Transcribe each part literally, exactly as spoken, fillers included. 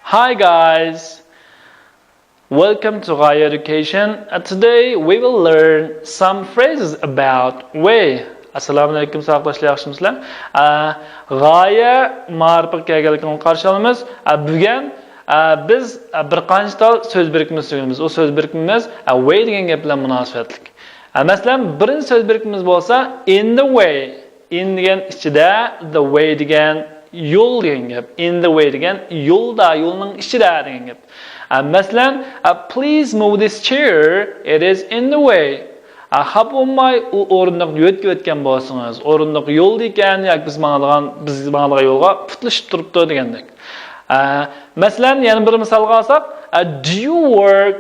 Hi guys! Welcome to Gaia Education. And today we will learn some phrases about way. ئەسسالامۇ ئەلەيكۇم ساۋاقداشلار، ياخشىمۇسىلەر؟ ئە، غايە مائارىپىغا كەلگەنلىكىڭلارنى قارشى ئالىمىز. ئە، بۈگۈن، ئە، بىز، ئە، بىر قانچە تال سۆز بىرىكمىسى ئۆگىنىمىز. ئۇ سۆز بىرىكمىمىز، ئە، way دېگەن گەپ بىلەن مۇناسىۋەتلىك. ئە، مەسىلەن، بىرىنچى سۆز بىرىكمىمىز بولسا in the way. In دېگەن ئىچىدە، the way دېگەن يول دېگەن گەپ. In the way دېگەن يولدا، يولنىڭ ئىچىدە دېگەن گەپ. ئە، مەسىلەن، ئە، please move this chair, it is in the way. ئە، خاپا بولماي، ئۇ ئورۇندۇقنى يۆتكىۋەتكەن بولسىڭىز، ئورۇندۇق يولدا ئىكەن ياكى بىز ماڭىدىغان، بىز ماڭىدىغان يولغا پۇتلىشىپ تۇرۇپتۇ دېگەندەك. ئە، مەسىلەن، يەنە بىر مىسالغا ئالساق، ئە، do you work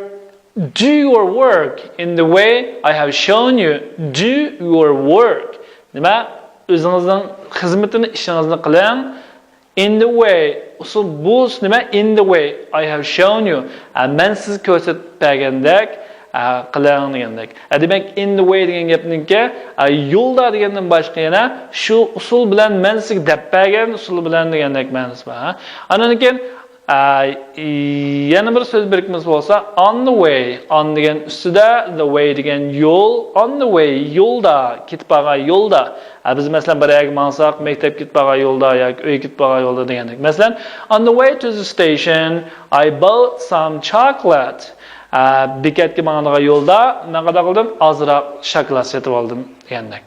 Do your work in the way I have shown you. Do your work. نېمە؟ ئۆزىڭىزنىڭ خىزمىتىنى، ئىشىڭىزنى قىلىڭ. In the way. ئۇسۇل بۇ نېمە؟ In the way I have shown you. ئە، مەن سىزگە كۆرسىتىپ بەرگەندەك، ئە، قىلىڭ دېگەندەك. ئە، دېمەك، in the way دېگەن گەپنىڭكى، ئە، يولدا دېگەندىن باشقا يەنە شۇ ئۇسۇل بىلەن، مەن سىزگە دەپ بەرگەن ئۇسۇل بىلەن دېگەندەك مەنىسى بار. ھە؟ ئاندىن كېيىن، ئە، يەنە بىر سۆز بىرىكمىسى بولسا on the way. On دېگەن ئۈستىدە، the way دېگەن يول. On the way، يولدا، كېتىپ بارغان يولدا. ئە، بىز مەسىلەن بىر يەرگە ماڭساق، مەكتەپكە كېتىپ بارغان يولدا ياكى ئۆيگە كېتىپ بارغان يولدا دېگەندەك. مەسىلەن، on the way to the station, I bought some chocolate. ئە، بېكەتكە ماڭىدىغان يولدا مەن قانداق قىلدىم؟ ئازراق شاكىلات سېتىپ ئالدىم دېگەندەك.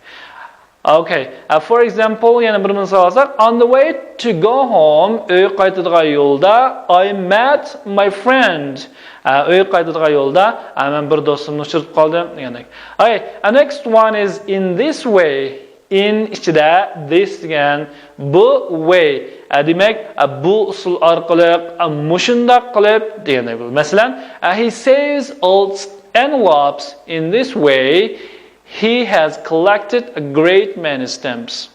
Okay, uh, for example، يەنە بىر مىسال ئالساق، on the way to go home، ئۆيگە قايتىدىغان يولدا، I met my friend. ئە، ئۆيگە قايتىدىغان يولدا، ئە، مەن بىر دوستۇمنى ئۇچرىتىپ قالدىم دېگەندەك. Okay, the next one is in this way. In ئىچىدە this دېگەن بۇ way. ئە، دېمەك، ئە، بۇ ئۇسۇل ئارقىلىق، ئە، مۇشۇنداق قىلىپ دېگەندەك بولىدۇ. مەسىلەن، ئە، he saves old envelopes in this way. He has collected a great many stamps.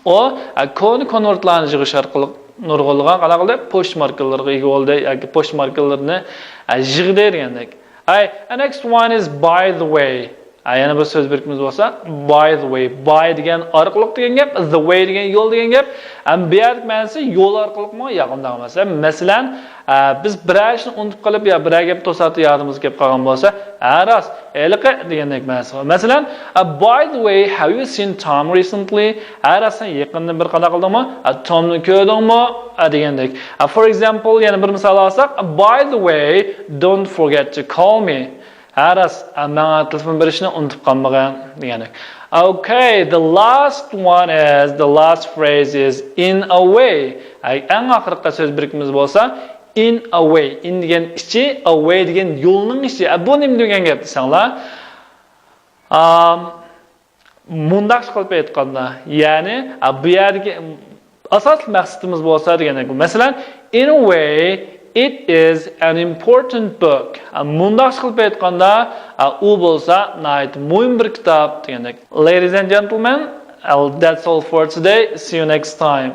ئۇ، ئە، كونا كونۋېرتلارنى يىغىش ئارقىلىق نۇرغۇنلىغان قانداق قىلدى؟ پوچتا ماركىلىرىغا ئىگە بولدى ياكى پوچتا ماركىلىرىنى، ئە، يىغدى دېگەندەك. ئاي، the next one is by the way. ئە، يەنە بىر سۆز بىرىكمىمىز بولسا by the way. By دېگەن ئارقىلىق دېگەن گەپ، the way دېگەن يول دېگەن گەپ. ئەمما بۇ يەردىكى مەنىسى يول ئارقىلىقمۇ؟ ياق، ئۇنداق ئەمەس. مەسىلەن، ئە، بىز بىرەر ئىشنى ئۇنتۇپ قېلىپ يا بىرەر گەپ توساتتى يادىمىزغا كېلىپ قالغان بولسا، ھە راست، ھېلىقى دېگەندەك مەنىسى بار. مەسىلەن، ئە، by the way, have you seen Tom recently? ھە راست، سەن يېقىندىن بىر قانداق قىلدىڭمۇ؟ ئە، تومنى كۆردۈڭمۇ؟ ئە، دېگەندەك. ئە، for example، يەنە بىر مىسال ئالساق، by the way, don't forget to call me. ھە راست، ئە، ماڭا تېلېفون بېرىشنى ئۇنتۇپ قالمىغىن دېگەندەك. Okay, the last one is, the last phrase is in a way. ئەي، ئەڭ ئاخىرقى سۆز بىرىكمىمىز بولسا in a way. In دېگەن ئىچى، a way دېگەن يولنىڭ ئىچى. ئە، بۇ نېمە دېگەن گەپ دېسەڭلار؟ ئام، مۇنداقچە قىلىپ ئېيتقاندا، يەنى، ئە، بۇ يەردىكى ئاساسلىق مەقسىتىمىز بولسا دېگەندەك. مەسىلەن، in a way, it is an important book. ئە، مۇنداقچە قىلىپ ئېيتقاندا، ئە، ئۇ بولسا ناھايىتى مۇھىم بىر كىتاب دېگەندەك. Ladies and gentlemen, that's all for today. See you next time.